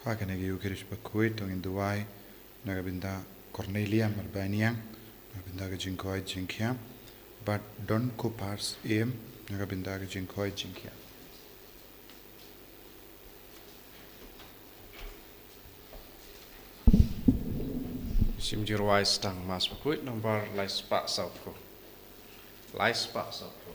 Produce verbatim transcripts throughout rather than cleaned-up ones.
Ha kane ka Eucharist bakhuid to ngin duwai na ka bynta Cornelia Marbaniang na ka bynta ka jingkoit jingkhiah, bad Don Kupar Syiem na ka bynta ka jingkoit jingkhiah. Sim Jingrwai Sdang Mass bakhuid nombar lai spah sawphew. Lai spah sawphew.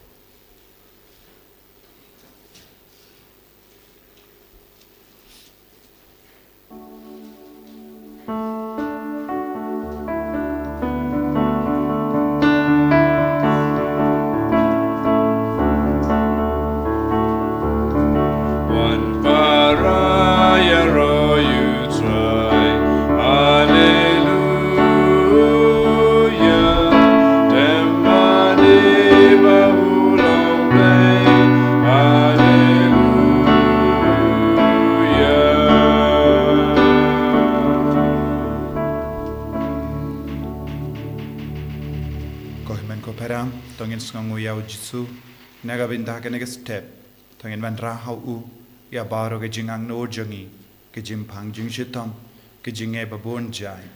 Wan para ïaroh ïa U Trai. Haleluya. Te mane ba u long Blei. Haleluya. Ko hynmen ko para, to ngin sngewnguh ïa U Jisu na ka bynta kane ka step. To ngin wanrah ha u ïa baroh ka jingangnud jong ngi, ka jingpang jingshitom, ka jingeh babun jait.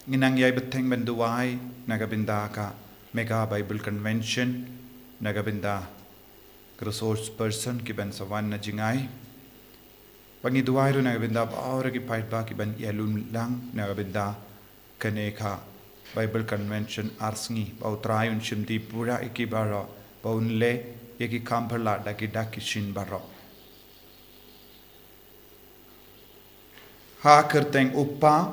Ngin nang ïai bteng ban duwai na ka bynta ka Mega Bible Convention, na ka bynta ka resource person kiban sa wan na jingai. Ba ngi duwai ruh na ka bynta baroh ki paidbah kiban ïalum lang na ka bynta kane ka Bible Convention ar sngi, ba U Trai un shim dih pura ïa ki baroh, ba un leh ïa ki kam pyrshah da ki dak ki shin baroh. Ha kyrteng U Kpa,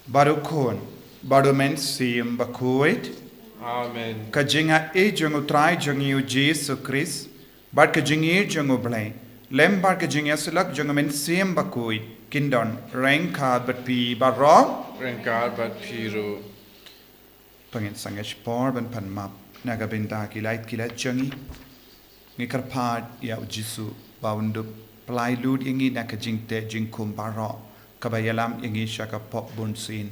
bad U Khun, bad U Mynsiem Bakhuid. Amen. Ka jingaiei jong U Trai jong ngi U Jisu Khrist, bad ka jingïeit jong U Blei, lem bad ka jingïasyllok jong U Mynsiem Bakhuid, kin don ryngkat bad phi baroh. Ryngkat bad phi ruh. To ngin sangeh shipor ban pan map na ka bynta ki lait ki lait jong ngi. Ngi kyrpad ïa U Jisu ba un dup pynlait lut ïa ngi na ka jingteh jingkhum baroh kaba ïalam ïa ngi sha ka pop bunsien.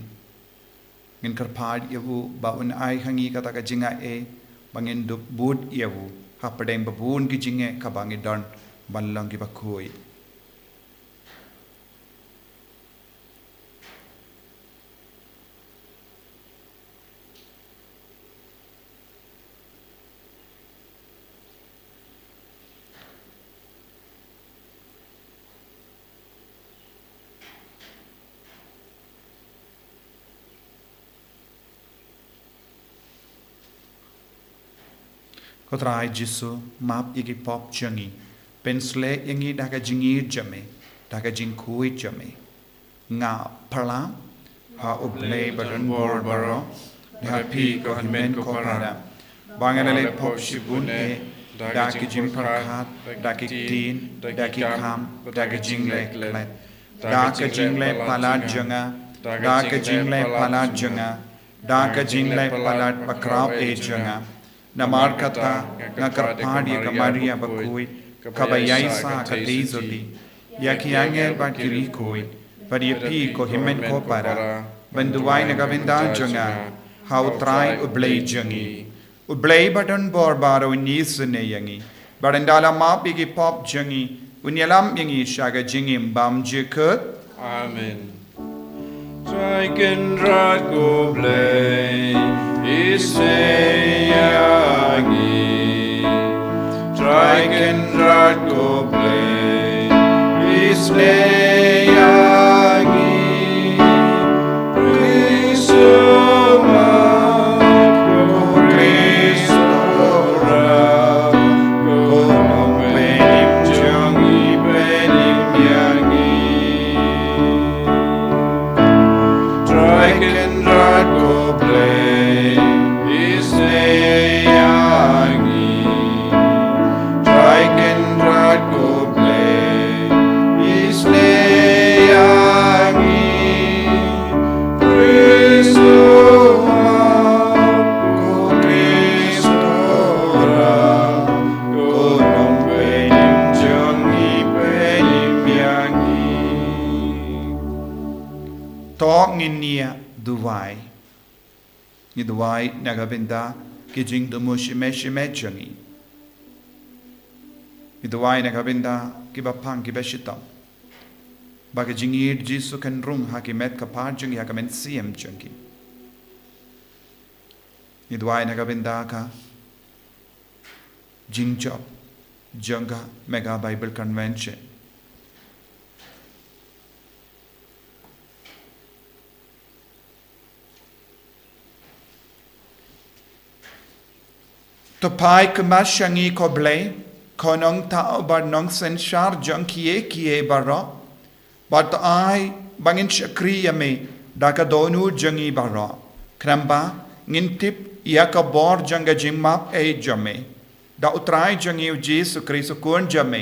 Ngin kyrpad ïa u ba un ai ha ngi kata ka jingaiei ba ngin dup bud ïa u hapdeng babun ki jingeh kaba ngi don ban long kiba khuid. Ko Trai Jisu, map ïa ki pop jong ngi, pynshlei ïa ngi da ka jingïeit jong me, da ka jingkhuid jong me. Nga pyrshah ha U Blei badonbor baroh, da phi ko hynmen ko para, ba nga la leh pop shibun eh, da ki jingpyrkhat, da ki ktien, da ki kam, da ki jingleh klet, da ki jingleh palat jong nga, da ki jingleh palat jong nga, da ki jingleh palat bakhraw eh jong nga. Namar kata nga kyrpad ïa ka Maria bakhuid, kaba ïaisah ka tei jong U Blei, ïa ki angel bad ki riewkhuid, bad ïa phi ko hynmen ko para, ban duwai na ka bynta jong nga ha U Trai U Blei jong ngi. U Blei badonbor baroh un isynei ïa ngi, bad un da la map ïa ki pop jong ngi, un ïalam ïa ngi sha ka jingim bymjukut. Amen. Trai Kynrad ko Blei, isynei ïa ngi. Trai Kynrad ko Blei, isynei ïa ngi. Khrist u Mad, ko Khrist u Ram, ko Nongpynim jong ngi, pynim ïa ngi. Trai Kynrad ko Blei, isynei ïa ngi. Trai Kynrad ko Blei, isynei ïa ngi. Khrist u Mad, ko Khrist u Ram, ko Nongpynim jong ngi, pynim ïa ngi. To ngin ïa duwai. Ngi duwai na ka bynta ki jingthmu shimet shimet jong ngi. Ngi duwai na ka bynta kiba pang kiba shitom. ba ka jingïeit Jisu kan rung ha ki met ka phad jong ngi ha ka mynsiem jong ngi. Ngi duwai na ka bynta ka jingjop jong ka Mega Bible Convention. To phai kynmaw sha ngi ko Blei, ko Nongthaw bad Nongsynshar jong kiei kiei baroh, bad to ai ba ngin shakri ïa me da ka dohnud jong ngi baroh, khnang ba ngin tip ïa ka bor jong ka jingmap ei jong me. Da U Trai jong ngi U Jisu Khrist U Khun jong me,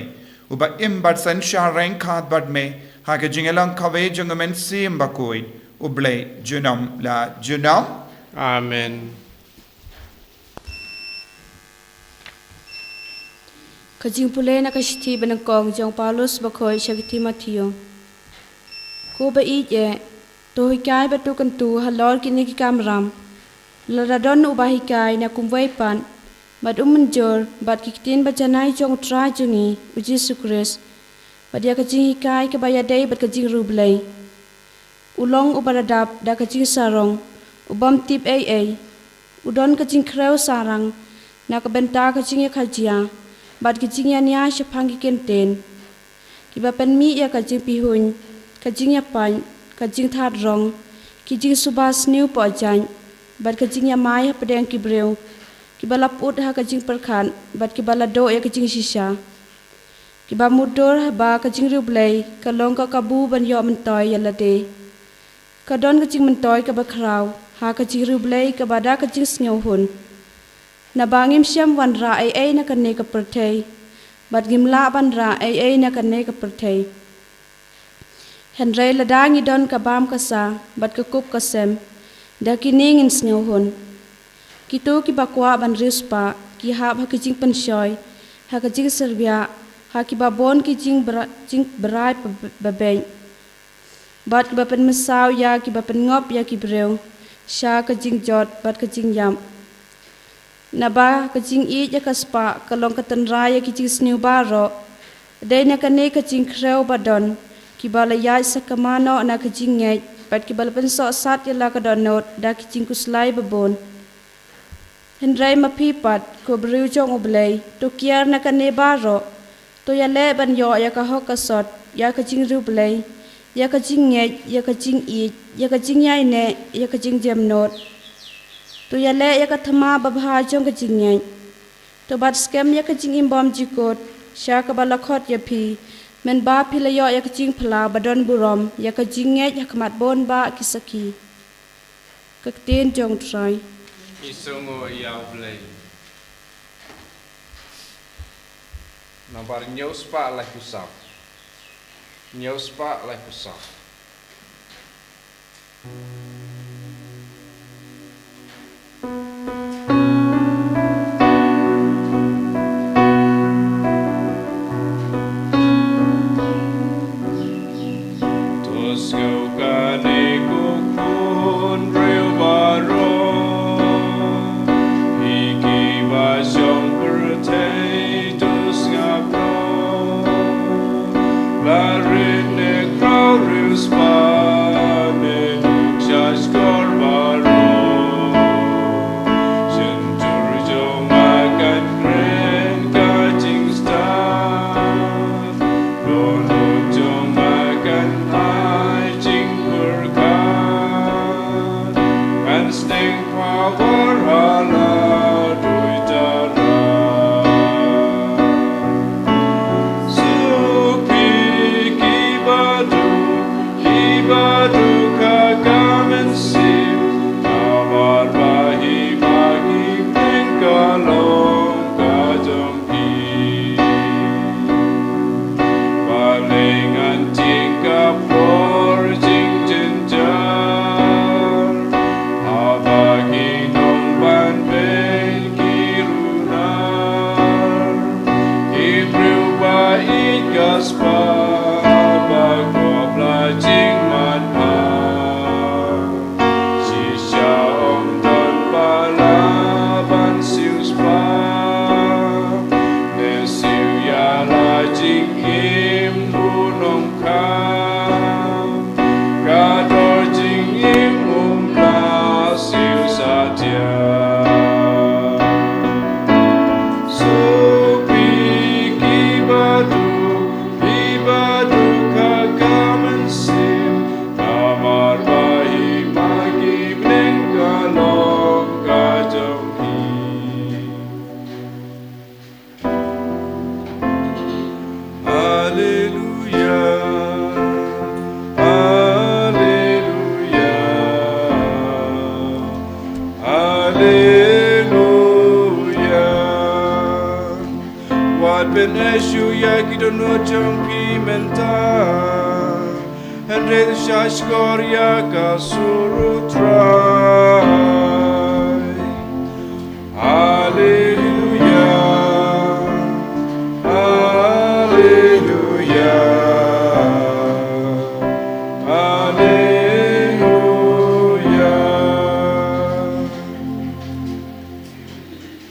uba im bad synshar ryngkat bad me ha ka jingïalang kawei jong U Mynsiem Bakhuid, U Blei junom la junom. Amen. Ka jingpule na ka shithi banyngkong jong u Paulus bakhuid sha ki Timotheo. Ko ba ïeit eh, to hikai bad to kyntu halor kine ki kamram. Lada don uba hikai na kumwei pat, bad um mynjur bad ki ktien ba janai jong U Trai jong ngi U Jisu Khrist, bad ïa ka jinghikai kaba ïadei bad ka jingriewblei. U long uba la dap da ka jingsarong, u bym tip ei ei. U don ka jingkhrew sarang na ka bynta ka jingïakajia bad ka jingïania shaphang ki kyntien. Kiba pynmih ïa ka jingpihuiñ, ka jingïapait, ka jingthad rong, ki jingsuba sniew pohjait, bad ka jingïamai hapdeng ki briew, kiba la put ha ka jingpyrkhat bad kiba la duh ïa ka jingshisha. Kiba mutdur ba ka jingriewblei ka long ka kabu ban ïoh myntoi ïa lade. Ka don ka jingmyntoi kaba khraw ha ka jingriewblei kaba da ka jingsngewhun. Naba ngim shym wanrah ei ei na kane ka pyrthei, bad ngim lah ban rah ei ei na kane ka pyrthei. Hynrei lada ngi don ka bam ka sa bad ka kup ka sem, da kine ngin sngewhun. Kito kiba kwah ban riewspah ki hap ha ka jingpynshoi, ha ka jingsyrwiah, ha kiba bun ki jingbra-, jingbrai ba-, babeit, bad kiba pynmynsaw ïa kiba pynngop ïa ki briew sha ka jingjot bad ka jingïap. Naba ka jingïeit ïa ka spah ka long ka tynrai ïa ki jingsniew baroh. Dei na kane ka jingkhrew ba don kiba la ïaid sakma noh na ka jingngeit bad kiba la pynsohsat ïa la ka dohnud da ki jingkhuslai babun. Hynrei ma phi pat, ko briew jong U Blei, to kiar na kane baroh. To ïaleh ban ïoh ïa ka hok ka sot, ïa ka jingriewblei, ïa ka jingngeit, ïa ka jingïeit, ïa ka jingïaineh, ïa ka jingjemnud. To ïaleh ïa ka thma babha jong ka jingngeit. To bat skhem ïa ka jingim bymjukut sha kaba la khot ïa phi, mynba phi la ïoh ïa ka jingphla ba don burom ïa ka jingngeit ha khmat bun bah ki sakhi. Ka ktien jong U Trai. Ngi sngew ïa U Blei. Nambar hynñiew spah laiphew saw. Hynñiew spah laiphew saw. To sngewbha ïa ki khun briew baroh, ïa kiba shong pyrthei to sngap noh. Ba rit ne khraw riewspah ne duk sha shkor baroh. Shyntur jong nga kan kren ka jingstad. Dohnud jong nga kan ai jingpyrkhat. Kan Pynïasoh ïa ki dohnud jong phi mynta, hynrei to shahshkor ïa ka sur U Trai. Haleluya, haleluya, haleluya.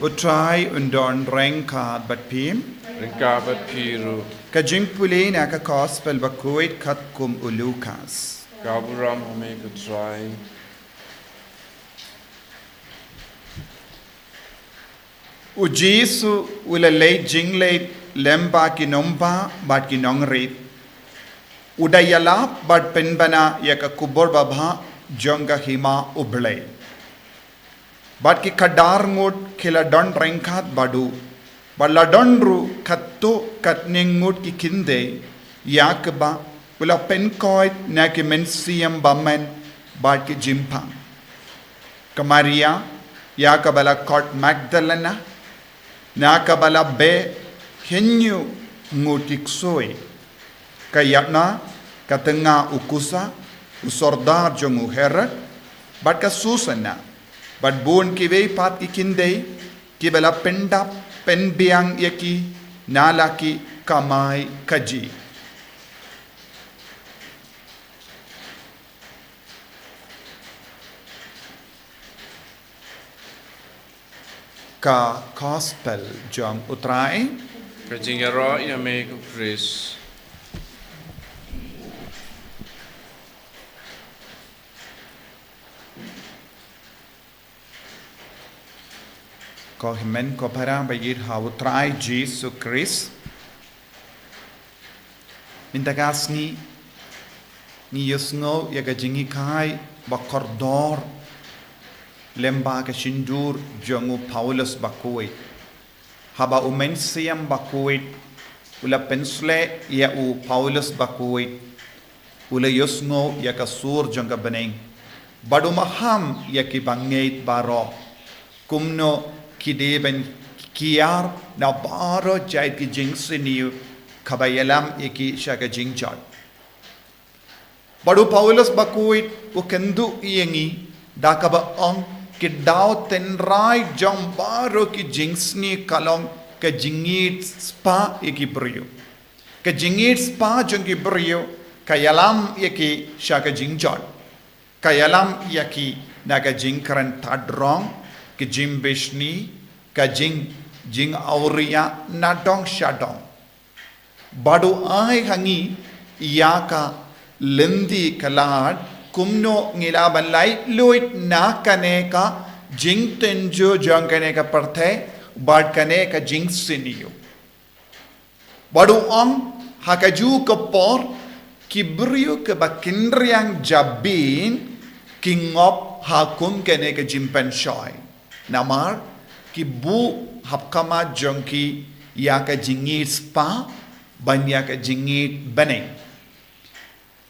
U Trai un don ryngkat bad phi. Ryngkat bad phi ruh. Ka jingpule na ka Gospel bakhuid katkum u Lukas. Ka burom ha me ko Trai. U Jisu u la leit jingleit lem bad ki nongbah bad ki nongrit. U da ïalap bad pynbna ïa ka khubor babha jong ka hima U Blei. Bad ki khadar ngut ki la don ryngkat bad u. Bad la don ruh katto katne ngut ki khyndai, ïa kaba u la pynkoit na ki mynsiem bymman bad ki jingpang. Ka Maria, ïa kaba la khot Magdalena, na kaba la beh hynñiew ngut ki ksoi. Ka Joanna, ka tnga u Kusa, u sordar jong u Herod, bad ka Susana, bad bun kiwei pat ki khyndai, kiba la pyndap pynbiang ïa ki na la ki kamai kajih. Ka Gospel jong U Trai. Ka jingïaroh ïa me ko Khrist. Ko hynmen ko para ba ïeit ha U Trai Jisu Khrist. Mynta ka sngi ngi ïohsngew ïa ka jinghikai ba kordor lem bad ka shyntur jong u Paulus bakhuid. Haba u Mynsiem Bakhuid u la pynsleh ïa u Paulus bakhuid, u la ïohsngew ïa ka sur jong ka bneng. Bad u maham ïa ki bangeit baroh kumno ki dei ban kiar na baroh jait ki jingsniew kaba ïalam ïa ki sha ka jingjot. Bad u Paulus bakhuid u kynduh ïa ngi da kaba ong, ki daw tynrai jong baroh ki jingsniew ka long ka jingïeit spah ïa ki briew. Ka jingïeit spah jong ki briew ka ïalam ïa ki sha ka jingjot. Ka ïalam ïa ki na ka jingkren tad rong, ka jingbishni, ka jing, jingawria na dong sha dong. Bad u ai ha ngi ïa ka lynti ka lad kumno ngi lah ban laitluid na kane ka jingtynjuh jong kane ka pyrthei bad kane ka jingsniew. Bad u ong, ha kajuh ka por ki briew kiba kynriang jabieng ki ngop ha kum kane ka jingpynshoi. Namar ki buh hapkhmat jong ki ïa ka jingïeit spah ban ïa ka jingïeit bneng.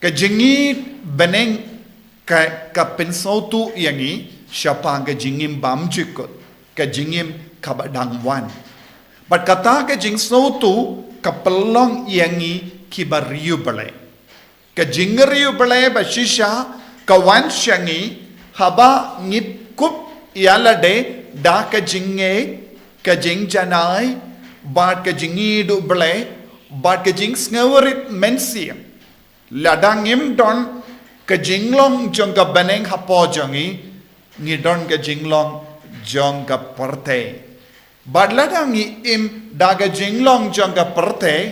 Ka jingïeit bneng ka, ka pynsngewthuh ïa ngi shaphang ka jingim bymjukut, ka jingim kaba dang wan. Bad kata ka jingsngewthuh ka pynlong ïa ngi kiba riewblei. Ka jingriewblei ba shisha ka wan sha ngi haba ngi kup ïa lade da ka jingngeit, ka jingjanai, bad ka jingïeit U Blei, bad ka jingsngewrit mynsiem. Lada ngim don ka jinglong jong ka bneng hapoh jong ngi, ngi don ka jinglong jong ka pyrthei. Bad lada ngi im da ka jinglong jong ka pyrthei,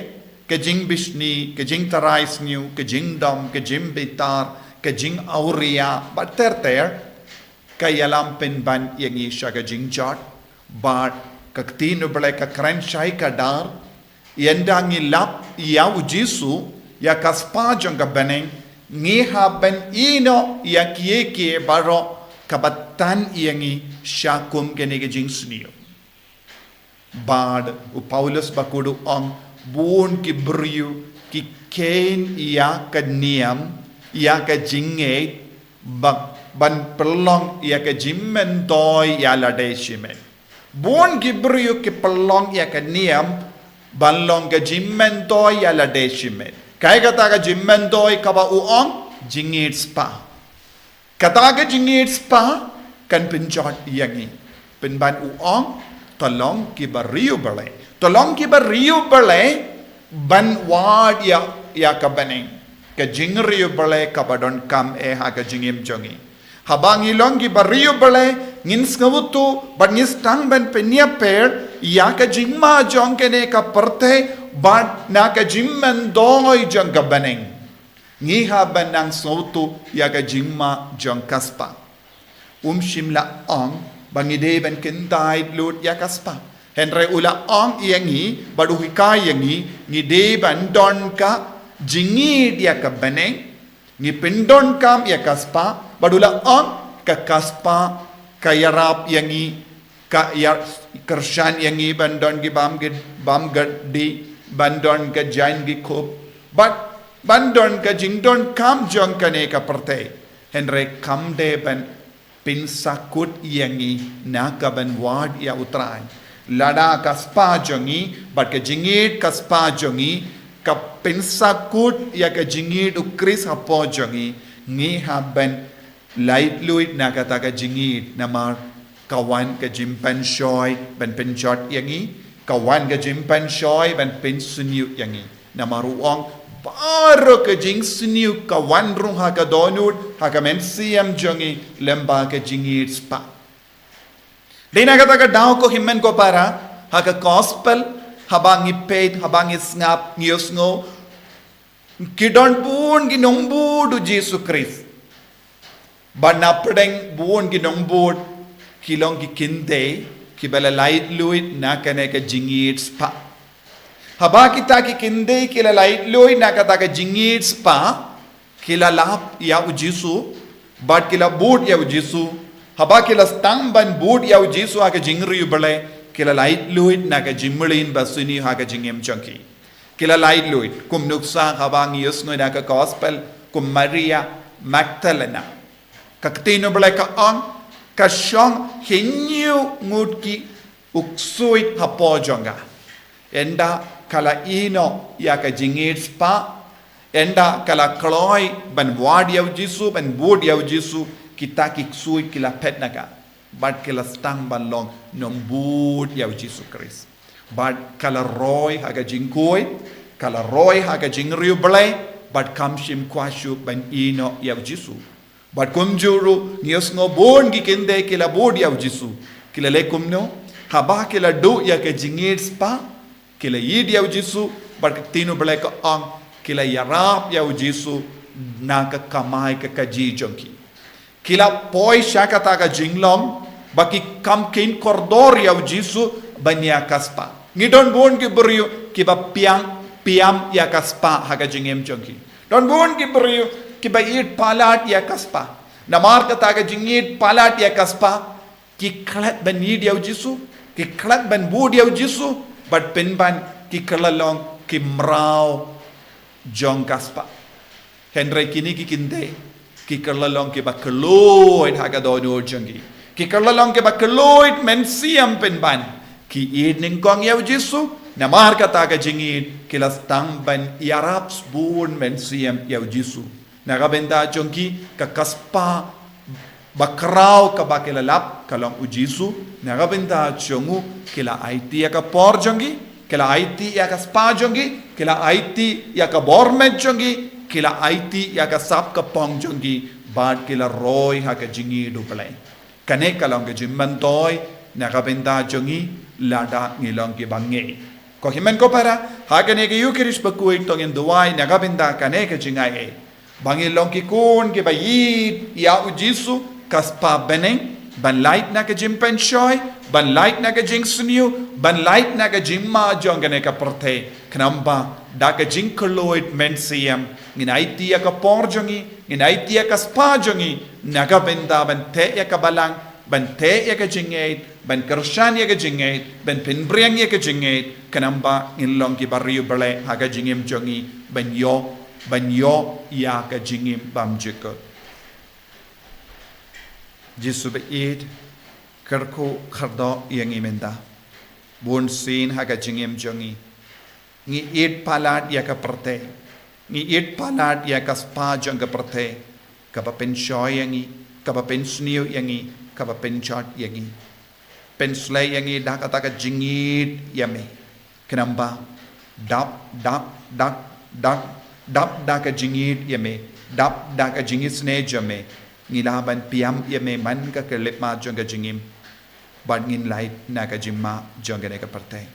ka jingbishni, ka jingtharai sniew, ka jingdom, ka jingbitar, ka jingawria, bad ter ter, ka ïalam pynban ïa ngi sha ka jingjot. Bad ka ktien U Blei ka kren shai kdar, ynda ngi lap ïa U Jisu, ïa ka spah jong ka bneng, ngi hap ban ïehnoh ïa kiei kiei baroh kaba tan ïa ngi sha kum kane ka jingsniew. Bad u Paulus bakhuid u ong, bun ki briew ki kheiñ ïa ka niam, ïa ka jingngeit, ba, ban pynlong ïa ka jingmyntoi ïa lade shimet. Bun ki briew ki pynlong ïa ka niam ban long ka jingmyntoi ïa lade shimet. Kaei kata ka jingmyntoi? Kaba u ong, jingïeit spah. Kata ka jingïeit spah kan pynjot ïa ngi. Pynban u ong, to long kiba riewblei. To long kiba riewblei ban wad ïa, ïa ka bneng. Ka jingriewblei kaba donkam eh ha ka jingim jong ngi. Haba ngi long kiba riewblei, ngin sngewthuh bad ngi sdang ban pynïapher ïa ka jingma jong kane ka pyrthei bad na ka jingmyntoi jong ka bneng. Ngi hap ban nang sngewthuh ïa ka jingma jong ka spah. Um shym la ong ba ngi dei ban kyntait lut ïa ka spah. Hynrei u la ong ïa ngi bad u hikai ïa ngi, ngi dei ban don ka jingïeit ïa ka bneng, ngi pyndonkam ïa ka spah, bad u la ong, ka, ka spah ka ïarap ïa ngi, ka ïa kyrshan ïa ngi ban don ki bam ged-, bam gedi, ban don ka jaiñ ki khup, bad ban don ka jingdonkam jong kane ka pyrthei. Hynrei kam dei ban pynsakut ïa ngi na ka ban wad ïa U Trai. Lada ka spah jong ngi bad ka jingïeit ka spah jong ngi ka pynsakut ïa ka jingïeit U Khrist hapoh jong ngi, ngi hap ban laitluid na kata ka jingïeit, namar ka wan ka jingpynshoi ban pynjot ïa ngi, ka wan ka jingpynshoi ban pynsniew ïa ngi. Namar u ong, baroh ka jingsniew ka wan rung ha ka dohnud, ha ka mynsiem jong ngi, lyngba ka jingïeit spah. Dei na kata ka daw ko hynmen ko para, ha ka gospel, haba ngi peit, haba ngi sngap, ngi ïohsngew, ki don bun ki nongbud U Jisu Khrist. Bad na pdeng bun ki nongbud, ki long ki kynthei kiba la laitluid na kane ka jingïeit spah. Haba kita ki kynthei ki la laitluid na kata ka jingïeit spah, ki la lap ïa U Jisu, bad ki la bud ïa U Jisu. Haba ki la sdang ban bud ïa U Jisu ha ka jingriewblei, ki la laitluid na ka jingmlien basniew ha ka jingim jong ki. Ki la laitluid, kum nuksa haba ngi ïohsngew na ka gospel, kum Maria Magdalena. Ka ktien U Blei ka ong, ka shong hynñiew ngut ki u ksuid hapoh jong ka. Ynda ka la ïehnoh ïa ka jingïeit spah, ynda ka la kloi ban wad ïa U Jisu, ban bud ïa U Jisu, kita ki ksuid ki la phet na ka. Bad ki la sdang ban long nongbud ïa U Jisu Khrist. Bad ka la roi ha ka jingkhuid, ka la roi ha ka jingriewblei, bad kam shym kwah shuh ban ïehnoh ïa U Jisu. Bad kumjuh ruh, ngi ïohsngew bun ki kynthei ki la bud ïa U Jisu. Ki la leh kumno, haba ki la duh ïa ka jingïeit spah, ki la ïeit ïa U Jisu, bad ka ktien U Blei ka ong, ki la ïarap ïa U Jisu, na ka kamai ka kajih jong ki. Ki la poi sha kata ka jinglong, ba ki kam kheiñ kordor ïa U Jisu, ban ïa ka spah. Ngi don bun ki briew, kiba piang, piam ïa ka spah ha ka jingim jong ki. Don bun ki briew, kiba ïeit palat ïa ka spah. Namar kata ka jingïeit palat ïa ka spah, ki klet ban ïeit ïa U Jisu, ki klet ban bud ïa U Jisu, bad pynban ki kylla long ki mraw jong ka spah. Hynrei kine ki kynthei, ki kylla long kiba kylluid ha ka dohnud jong ki. Ki kylla long kiba kylluid mynsiem pynban. Ki ïeit nyngkong ïa U Jisu, namar kata ka jingïeit, ki la sdang ban ïarap bun mynsiem ïa U Jisu. Na ka bynta jong ki, ka, ka spah bakhraw kaba ki la lap, ka long U Jisu, na ka bynta jong u, ki la aiti ïa ka por jong ki, ki la aiti ïa ka spah jong ki, ki la aiti ïa ka bor met jong ki, ki la aiti ïa ka sap ka phong jong ki, bad ki la roi ha ka jingïeit U Blei. Kane ka long ka jingmyntoi, na ka bynta jong ngi, lada ngi long kiba ngeit. Ko hynmen ko para, ha kane ka Ïukharist bakhuid to ngin duwai, na ka bynta kane ka jingaiei. Ba ngin long ki khun kiba ïeit ïa U Jisu, ka spah bneng, ban lait na ka jingpynshoi, ban lait na ka jingsniew, ban lait na ka jingma jong kane ka pyrthei. Khnang ba, da ka jingkylluid mynsiem, ngin aiti ïa ka por jong ngi, ngin aiti ïa ka spah jong ngi, na ka bynta ban teh ïa ka balang, ban teh ïa ka jingngeit, ban kyrshan ïa ka jingngeit, ban pynbring ïa ka jingngeit, khnang ba ngin long kiba riewblei ha ka jingim jong ngi, ban ïoh, ban ïoh ïa ka jingim bymjukut. Jisu ba ïeit, kyrkhu kyrdoh ïa ngi mynta. Bunsien ha ka jingim jong ngi. Ngi ïeit palat ïa ka pyrthei. Ngi ïeit palat ïa ka spah jong ka pyrthei, kaba pynshoi ïa ngi, kaba pynsniew ïa ngi, kaba pynjot ïa ngi. Pynsleh ïa ngi da kata ka jingïeit ïa me. Khnang ba dap, dap, dap, dap, dap da ka jingïeit ïa me, dap da ka jingisynei jong me, ngi lah ban pynïap ïa me man ka khyllipmat jong ka jingim, bad ngin lait na ka jingma jong kane ka pyrthei.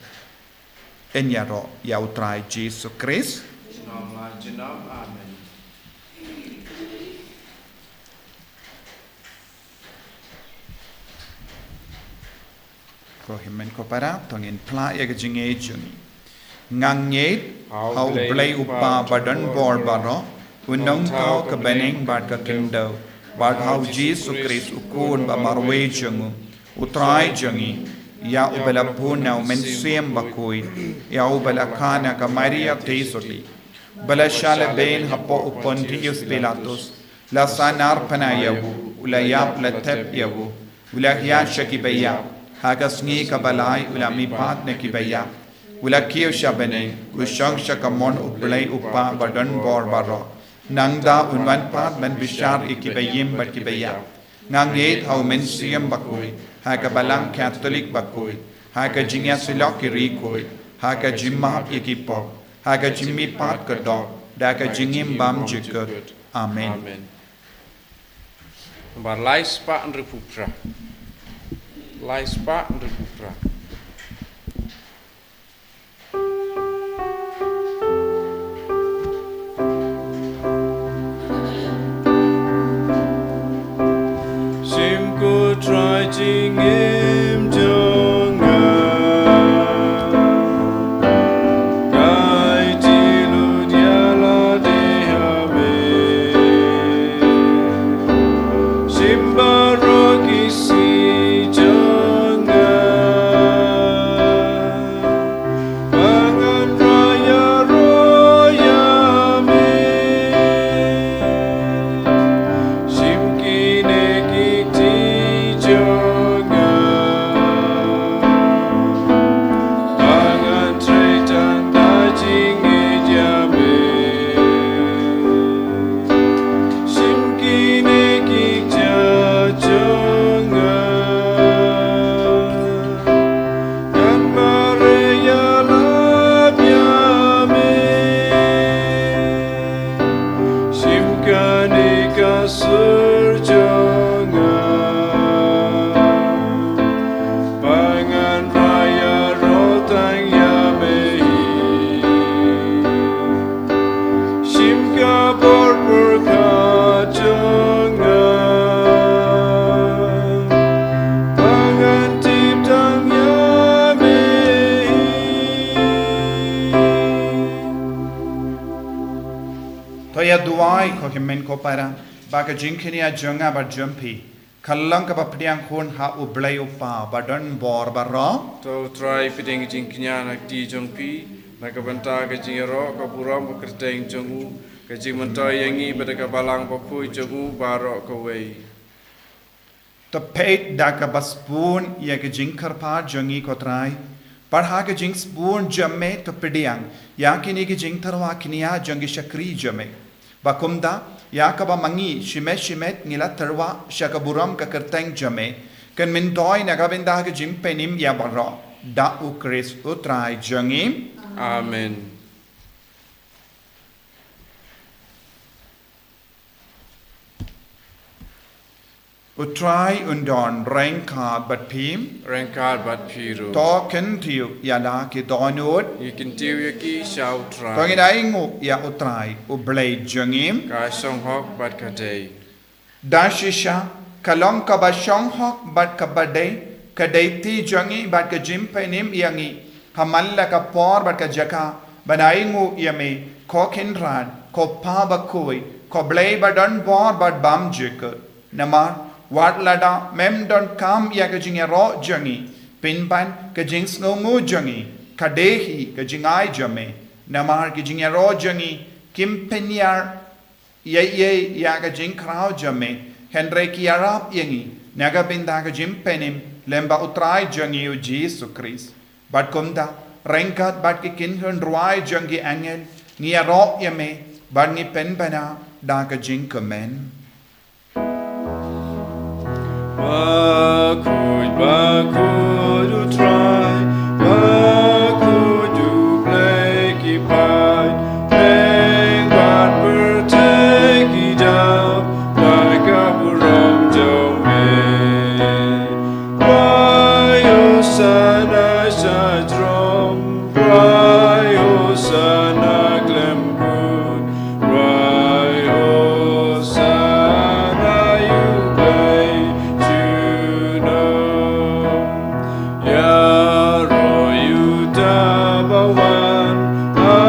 Yn ïaroh ïa U Trai Jisu Khrist. Junom la junom. Amen. Ko hynmen ko para, to ngin phla ïa ka jingngeit jong ngi. Nga ngeit ha U Blei U Kpa ba don bor baroh, U Nongthaw ka bneng bad ka khyndew, bad ha U Jisu Khrist U Khun ba marwei jong U, U Trai jong ngi, ïa uba la bun na U Mynsiem Bakhuid, ïa uba la kha na ka Maria Theisotti, ba la shah lehbeiñ hapoh u Pontius Pilatus, la sahnarphna ïa u, u la ïap, la thep ïa u, u la hiar sha kiba ïap, ha ka sngi kaba lai u la mihpat na kiba ïap, u la kiew sha bneng, u shong sha kamon U Blei U Kpa ba don bor baroh. Nangta un wan pat ban bishar ïa kiba im bad kiba ïap. Nga ngeit ha U Mynsiem Bakhuid, ha ka Balang Katholik bakhuid, ha ka jingïasyllok ki riewkhuid, ha ka jingmap ïa ki pop, ha ka jingmihpat ka doh, da ka jingim bymjukut. Amen. Amen. Nambar lai spah hynriewphew phra. Lai spah hynriewphew phra. Shim ko Trai jingim jong nga, ka ai jinglut ïa lade ha me. Shim baroh ki sngi jong nga, ba ngan ïaroh ïa me. Shim kine ki kti jong nga, ba ngan trei tang da jingngeit ïa me. Shim kine ki kjat jong nga, ngan mareh ïalap ïa me. Shim kane ka sur jong nga, ba ngan ïaroh tang ïa me hi. Shim ka bor pyrkhat jong nga, ba ngan tip tang ïa me hi. To ïa duwai ko hynmen ko para, ba ka jingkñia jong nga bad jong phi ka long kaba pdiang khun ha U Blei U Kpa ba don bor baroh. To U Trai pdiang ka jingkñia na ka kti jong phi, na ka bynta ka jingïaroh, ka burom, ka kyrteng jong u, ka jingmyntoi ïa ngi bad ka Balang Bakhuid jong u baroh kawei. To peit da kaba sbun ïa ka jingkyrpad jong ngi ko Trai, bad ha ka jingsbun jong me to pdiang ïa kine ki jingtyrwa kñia jong ki shakri jong me. Ba kumta, ïa kaba ma ngi shimet shimet ngi la tyrwa sha ka burom ka kyrteng jong me, kan myntoi na ka bynta ka jingpynim ïa baroh, da U Khrist U Trai jong ngi. Amen. U Trai un don ryngkat bad phi. Ryngkat bad phi ruh. To kyntiew ïa la ki dohnud. Ngi kyntiew ïa ki sha U Trai. To ngin ainguh ïa U Trai U Blei jong ngi. Ka shong hok bad ka dei. Da shisha ka long kaba shong hok bad kaba dei, ka dei kti jong ngi bad ka jingpynim ïa ngi ha man la ka por bad ka jaka, ban ainguh ïa me ko Kynrad, ko Pa Bakhuid, ko Blei ba don bor bad bymjukut. Namar wat lada mem donkam ïa ka jingïaroh jong ngi, pynban ka jingsngewnguh jong ngi ka dei hi ka jingai jong me. Namar ki jingïaroh jong ngi kim pynïar ïa, ïa, ïa ka jingkhraw jong me, hynrei ki ïarap ïa ngi na ka bynta ka jingpynim lem bad U Trai jong ngi U Jisu Khrist. Bad kumta, Ryngkat bad ki kynhun rwai jong ki angel, ngi ïaroh ïa me, bad ngi pynbna da ka jingkmen. Bakhuid, bakhuid U Trai, bakhuid U Blei ki paid, pdeng bad pyrthei ki dap da ka burom jong me. Wai Hosana sha throng, wai Hosana khlem kut, wai Hosana ïa U Blei junom. Ïaroh ïa uta uba wan ha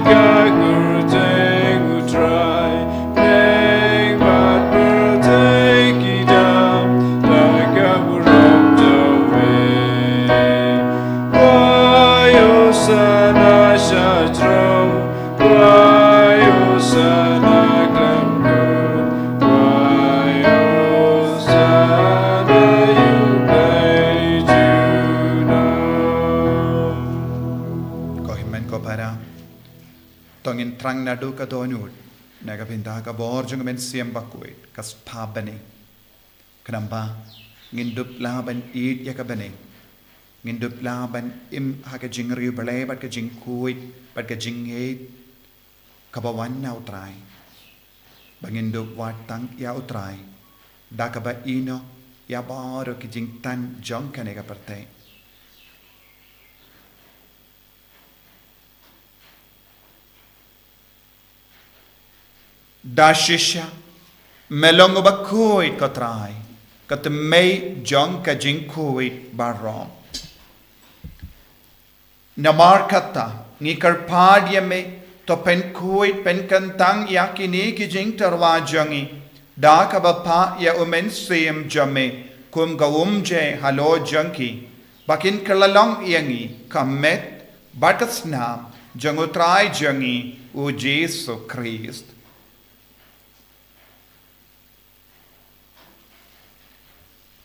ka kyrteng U Trai, pdeng bad pyrthei ki dap da ka burom jong me. Wai Hosana sha throng, wai Hosana khlem kut, wai Hosana ïa U Blei junom. Ko hynmen ko para, to ngin thrang naduh ka dohnud na ka bynta ka bor jong ka Mynsiem Bakhuid, ka spah bneng. Khnang ba ngin dup lah ban ïeit ïa ka bneng, ngin dup lah ban im ha ka jingriewblei bad ka jingkhuid bad ka jingngeit kaba wan na U Trai, ba ngin dup wad tang ïa U Trai da kaba ïehnoh ïa baroh ki jingtan jong kane ka pyrthei. Da shisha me long uba khuid, ko Trai, ka tmei jong ka jingkhuid baroh. Namar kata ngi kyrpad ïa me, to pynkhuid pynkyntang ïa kine ki jingtyrwa jong ngi da kaba phah ïa U Mynsiem jong me kum ka umjai halor jong ki, ba kin kylla long ïa ngi ka met bad ka snam jong U Trai jong ngi U Jisu Khrist.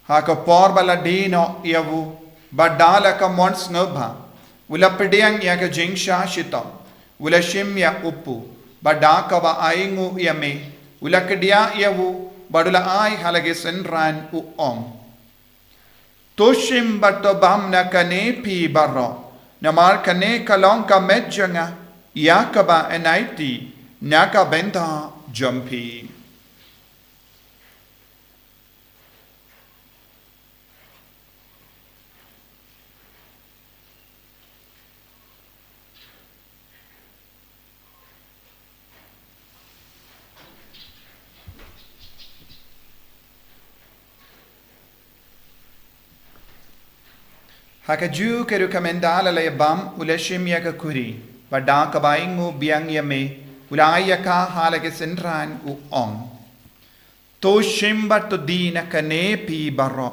Ha ka por ba la die noh ïa u, bad da la ka mon sngewbha, u la pdiang ïa ka jingshah shitom, u la shim ïa u pu, bad da kaba ainguh ïa me, u la kdiah ïa u, bad u la ai ha la ki synran, u ong: To shim bad to bam na kane phi baroh, namar kane ka long ka met jong nga ïa kaba yn aiti na ka bynta jong phi. Ha kajuh ka rukom ynda la ïa bam, u la shim ïa ka khuri, bad da kaba ainguh biang ïa me, u la ai ïa ka ha la ki synran, u ong: To shim bad to die na kane phi baroh,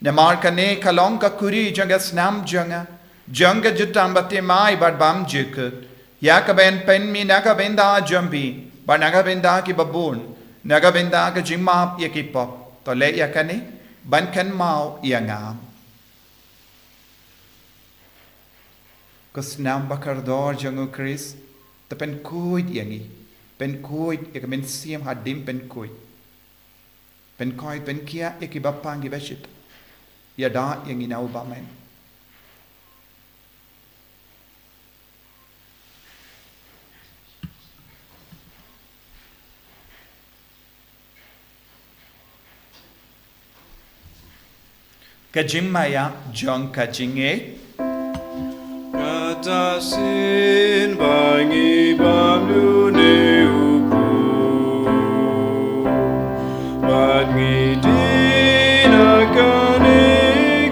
namar kane ka long ka khuri jong ka snam jong nga, jong ka jutang bathymmai bad bymjukut, ïa kaba yn pynmih na ka bynta jong phi bad na ka bynta kiba bun, na ka bynta ka jingmap ïa ki pop. To leh ïa kane ban kynmaw ïa nga. Ka snam bakordor jong U Khrist, te pynkhuid ïa ngi, pynkhuid ïa ka mynsiem hadien pynkhuid. Pynkhuid, pynkhiah ïa kiba pang kiba shit. Ïada ïa ngi na u bymman. Ka jingmaïa jong ka jingngeit. Kata shisien ba ngi bam lune u pu, bad ngi die na kane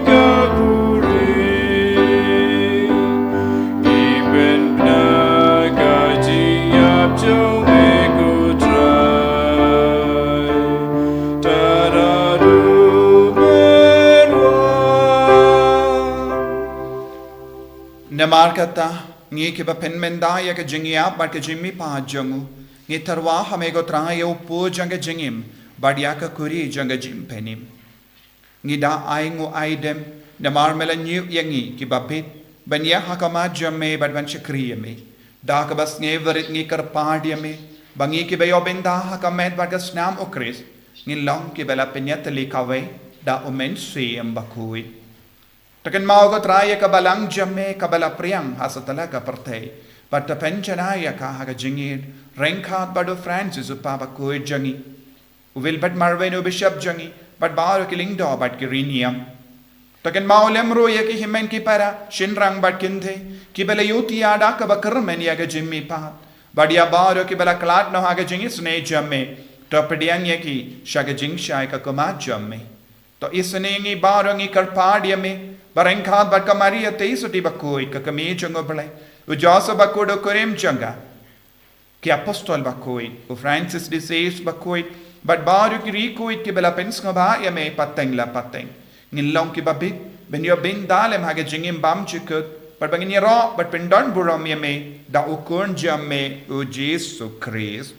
ka khuri, ngi pynbna ka jingïap jong me ko Trai. Tad haduh men wan. Namar kata, ngi kiba pynmynda ïa ka jingïap bad ka jingmihpat jong u, ngi tyrwa ha me ko Trai ïa u pu jong ka jingim, bad ïa ka khuri jong ka jingpynim. Ngi da ainguh aidem, namar me la ñiew ïa ngi kiba bit, ban ïa ha khmat jong me bad ban shakri ïa me. Da kaba sngewrit ngi kyrpad ïa me ba ngi kiba ïoh bynta ha ka met bad ka snam u Khrist ngin long kiba la pynïatylli kawei da u Mynsiem Bakhuid. To kynmaw ko Trai ïa ka balang jong me kaba la pdiang ha satlak ka pyrthei bad to pynjanai ïa ka ha ka jingïeit ryngkat bad u Francis u Papa khuid jong ngi, u Wilbert Marwei u Bishop jong ngi bad baroh ki lyngdoh bad ki riewniam. To kynmaw lem ruh ïa ki hynmen ki para shynrang bad kynthei kiba la ïohi ïa da kaba kyrmen ïa ka jingmihpat bad ïa baroh kiba la khlad noh ha ka jingisynei jong me. To pdiang ïa ki sha ka jingshai ka khmat jong me. To isynei ngi baroh ngi kyrpad ïa me ba ryngkat bad ka Maria Theisotti bakhuid ka kmie jong u Blei, u Joseph bakhuid u kurim jong ka, ki apostol bakhuid, u Francis de Sales bakhuid bad baroh ki riewkhuid kiba la pynsngewbha ïa me pateng la pateng, ngin long kiba bit ban ïoh bynta lem ha ka jingim bym jukut bad ba ngin ïaroh bad pyndon burom ïa me da u Khun jong me u Jisu Khrist.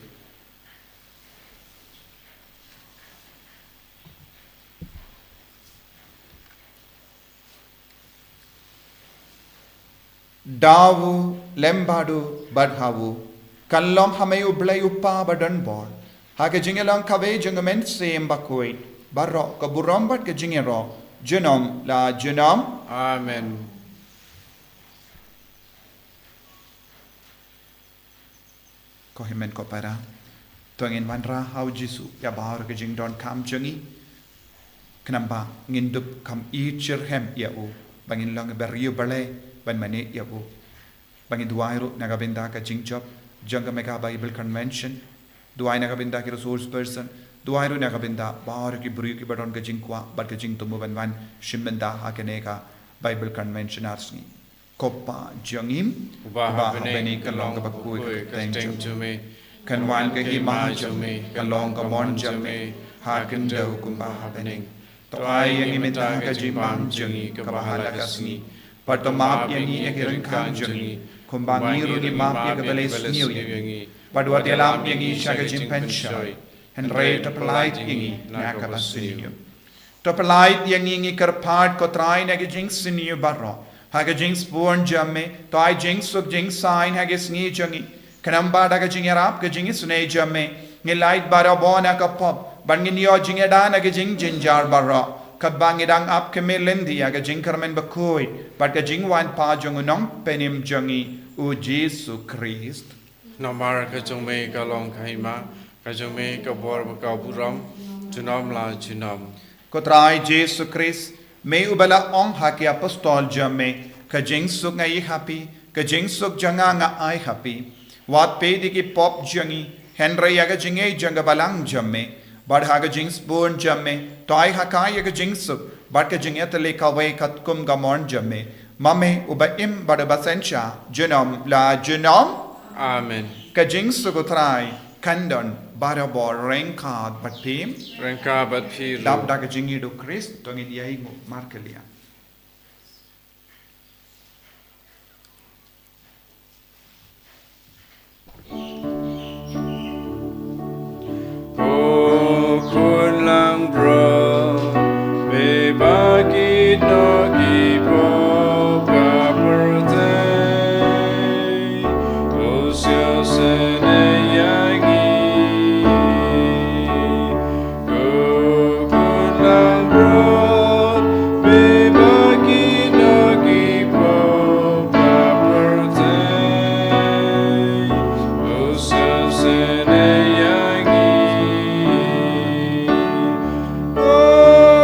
Da u lem bad u bad ha u, kan long ha me u Blei u Kpa badonbor, ha ka jingïalang kawei jong u Mynsiem Bakhuid, baroh ka burom bad ka jingïaroh junom la junom. Amen. Ko hynmen ko para, to ngin wanrah ha u Jisu ïa baroh ka jingdonkam jong ngi, khnang ba ngin dup kham i shitrhem ïa u, ba ngin long ba riewblei ban mane ïa u. Ba ngin duwai ruh na ka bynta ka jingjop jong ka Mega Bible Convention, duwai na ka bynta ki resource person, duwai ruh na ka bynta baroh ki briew kiba don ka jingkwah bad ka jingthmu ban wan shim bynta ha kane ka Bible Convention ar sngi. Ko Kpa jong ngi uba ha bneng, kan long kaba khuid ka kyrteng jong me, kan wan ka hima jong me, kan long ka mon jong me ha kynja kumba ha bneng. To ai ïa ngi mynta ka jingbam jong ngi kaba ha la ka sngi, bad to map ïa ngi ïa ki ryngkang jong ngi, kumba ngi ruh ngi map ïa kiba leh sniew ïa ngi, bad wat ïalam ïa ngi sha ka jingpynshoi, hynrei to pyllait ïa ngi na kaba sniew. To pyllait ïa ngi, ngi kyrpad ko Trai, na ka jingsniew baroh, ha ka jingsbun jong me, to ai jingsuk jingsaiñ ha ka sngi jong ngi, khnang ba da ka jingïarap ka jingisynei jong me, ngin lait barabor na ka pop bad ngin ïoh jingïada na ka jingjynjar baroh, katba ngi dang ap khmih lynti ïa ka jingkyrmen bakhuid bad ka jingwan pat jong u Nongpynim jong ngi u Jisu Khrist. Namar ka jong me ka long ka hima, ka jong me ka bor bad ka burom junom la junom. Ko Trai Jisu Khrist, me uba la ong ha ki apostol jong me, ka jingsuk nga ïoh ha phi, ka jingsuk jong nga nga ai ha phi. Wat peit ïa ki pop jong ngi, hynrei ïa ka jingïeit jong ka balang jong me. Bad ha ka jingsbun jong me, to ai ha ka ïa ka jingsuk bad ka jingïatylli kawei katkum ka mon jong me, ma me uba im bad uba synshar junom la junom. Amen. Ka jingsuk u Trai kan don barabor ryngkat bad phi. Ryngkat bad phi ruh. Dap da ka jingïeit u Khrist, to ngin ïainguh markylliang. Ko Khun langbrot, me ba kit noh ki pop ka pyrthei, to sngewsynei ïa ngi. Ko Khun langbrot, me ba kit noh ki pop ka pyrthei, to sngewsynei ïa ngi. Ko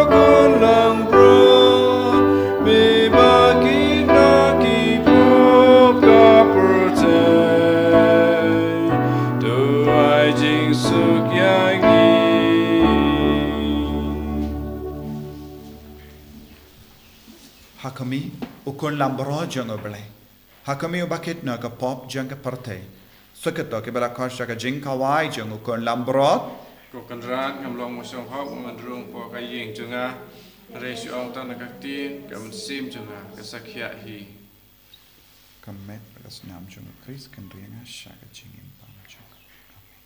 Khun langbrot, me ba kit noh ki pop ka pyrthei, to ai jingsuk ïa ngi. Ha khmih, u Khun langbrot jong u Blei. Ha khmih uba kit noh ka pop jong ka pyrthei. Suk ïa to kiba la khot sha ka jingkhawai jong u Khun langbrot. Ko Kynrad, ngam long ba shong hok ban rung hapoh ka ïing jong nga, hynrei shu ong tang da ka ktien, ka mynsiem jong nga kan sa khiah hi. Ka met bad ka snam jong u Khrist kan ri ïa nga sha ka jingim bymjukut. Amen.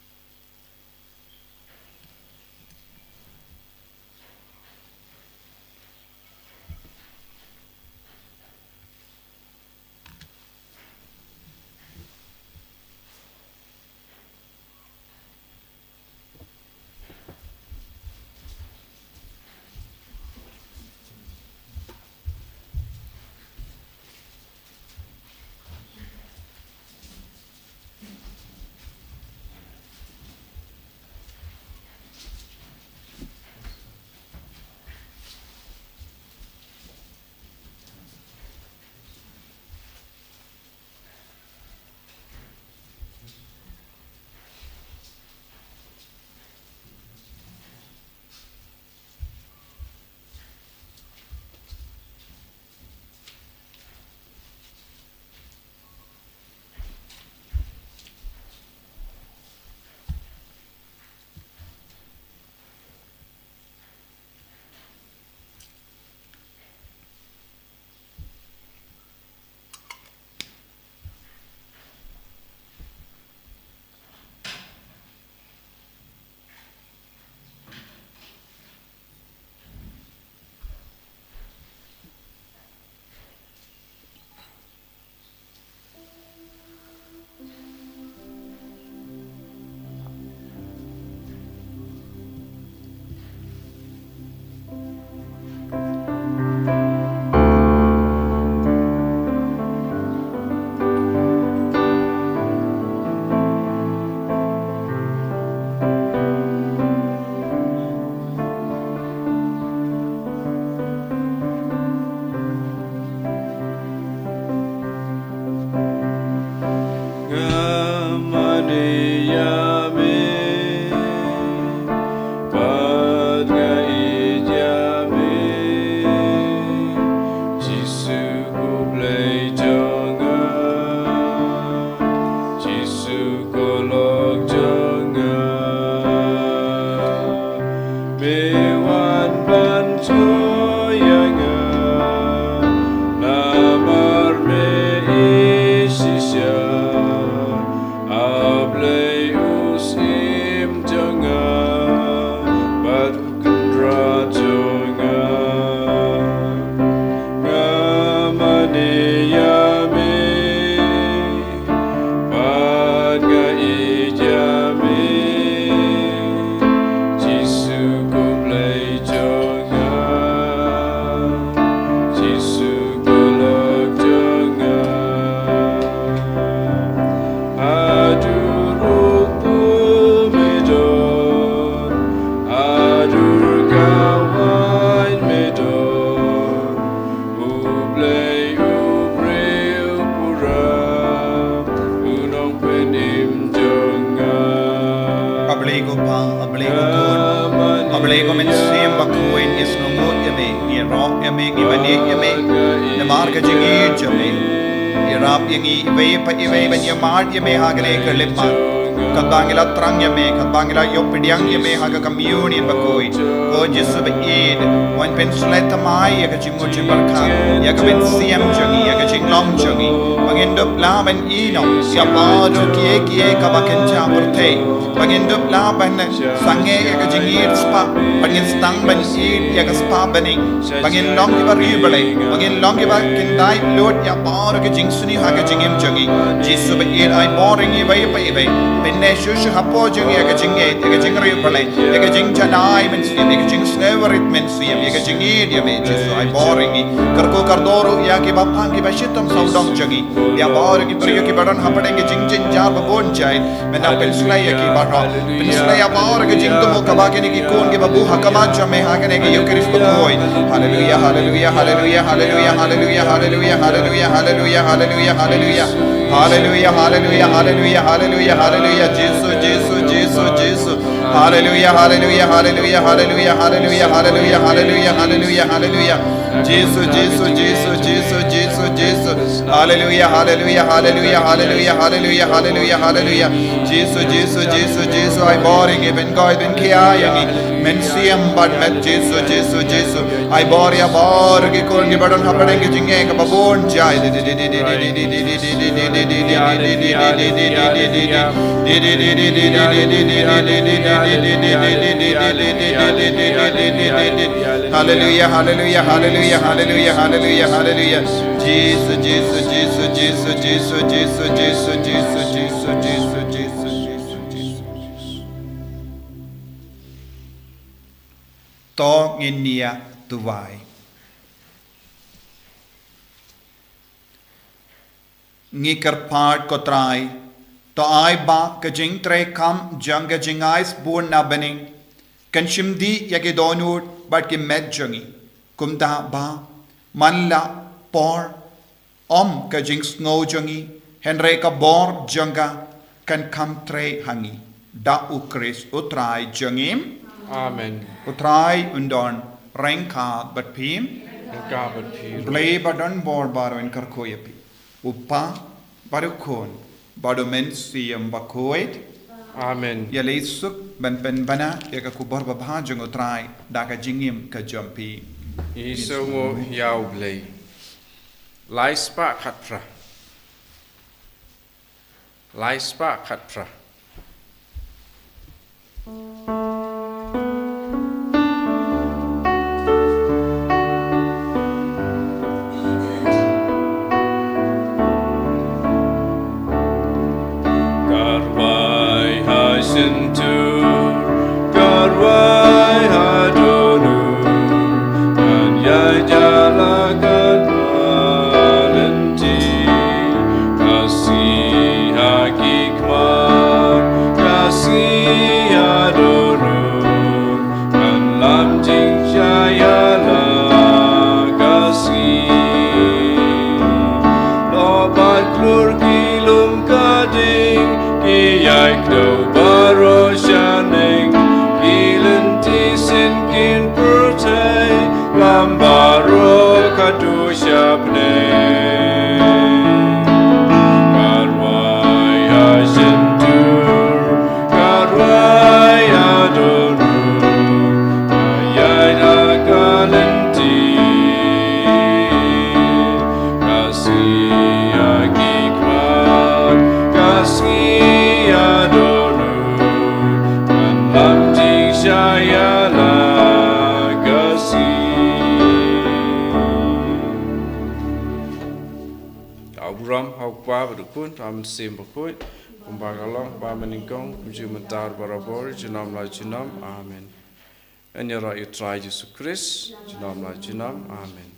A Blei ko khun, a Blei ko Mynsiem Bakhuid, ngi sngewnguh ïa me, ngi ïaroh ïa me, ngi baniah ïa me namar ka jingïeit jong me. Ïarap ïa ngi iwei pa iwei ban ïamad ïa me ha kane ka lipmat. Katba ngi la thrang ïa me, katba ngi la ïoh pdiang ïa me ha ka communion bakhuid, ko Jisu ba ïeit, wan pynshlei thymmai ïa ka jingmut jingpyrkhat, ïa ka mynsiem jong ngi, ïa ka jinglong jong ngi, ba ngin dup lah ban ïehnoh ïa baroh kiei kiei kaba kynja pyrthei, ba ngin dup lah ban sangeh ïa ka jingïeit spah, ba ngin sdang ban ïeit ïa ka spah bneng, ba ngin long kiba riewblei, ba ngin long kiba kyndait lut ïa baroh ki jingsniew ha ka jingim jong ngi. Jisu ba ïeit, ai bor ïa ngi iwei pa iwei. Pyneh shuh shuh hapoh jong ngi ïa ka jingïeit, ïa ka jingriewblei, ïa ka jingjanai mynsiem, ïa ka jingsngewrit mynsiem, ïa ka jingïeit ïa me Jisu, ai bor ïa ngi. Kyrkhu kyrdoh ruh ïa kiba pang, kiba shitom sawdong jong ngi, ïa baroh ki briew kiba don hapdeng ki jingjynjar ba bun jait. Mynta pynshlei ïa ki baroh. Pynshlei ïa baroh ka jingthmu kaba kine ki khun kiba buh ha khmat jong me ha kane ka Eucharist bakhuid. Haleluia, haleluia, haleluia, haleluia, haleluia, haleluia, haleluia, haleluia, haleluia, haleluia. Haleluia, haleluia, haleluia, haleluia, haleluia. Jisu, Jisu, Jisu, Jisu. Haleluia, haleluia, haleluia, haleluia, haleluia, haleluia, haleluia, haleluia, haleluia. Jisu, Jisu, Jisu, Jisu, Jisu, Jisu. Haleluia, haleluia, haleluia, haleluia, haleluia, haleluia, haleluia. Jisu, Jisu, Jisu, Jisu, ai bor ïa ngi, pynkoit pynkhia ïa ngi. Mynsiem bad met Jisu, Jisu, Jisu. Ai bor ïa baroh ki khun kiba don hapdeng ki jingeh kaba bun jait. Haleluia, haleluia, haleluia, haleluia, haleluia, haleluia. Jisu, Jisu, Jisu, Jisu. To ngin ïa duwai. Ngi kyrpad ko Trai, to ai ba ka jingtrei kam jong ka jingai sbun na bneng kan shim dih ïa ki dohnud bad ki met jong ngi. Kumta ba man la por ym ka jingsngew jong ngi, hynrei ka bor jong ka kan kham trei ha ngi. Da U Khrist U Trai jong ngi. Amen. U Trai un don ryngkat bad phi. Ryngkat bad phi. Blei ba don bor baroh un kyrkhu ïa phi. U Kpa bad U Khun bad U Mynsiem Bakhuid. Amen. Ïaleh suk ban pynbna ïa ka khubor babha jong U Trai da ka jingim ka jong phi. Ngi sngewnguh ïa U Blei. Lai spah khatphra. Lai spah khatphra. Karwai ha shyntur, karwai ha donur, kan ïaid ïa la ka lynti. Ka sngi ha ki khmat, ka sngi ha donur, kan lam jingshai ïa la ka sngi. Lok bad klur ki lum ka ding, ki ïai kdew baroh shaneng, ki lynti sien kin pyrthei, lam baroh ka duh sha bneng. Karwai ha shyntur, karwai ha donur, ka ïaid ha ka lynti. Ka sngi ha ki khmat, ka sngi ha donur, kan lam jingshai ïa la ka sngi. Ka burom ha U Kpa bad U Khun bad U Mynsiem Bakhuid, kumba ka long ha kaba nyngkong, kumjuh mynta, barabor, junom la junom. Amen. Ngin ïaroh ïa U Trai Jisu Khrist, junom la junom. Amen.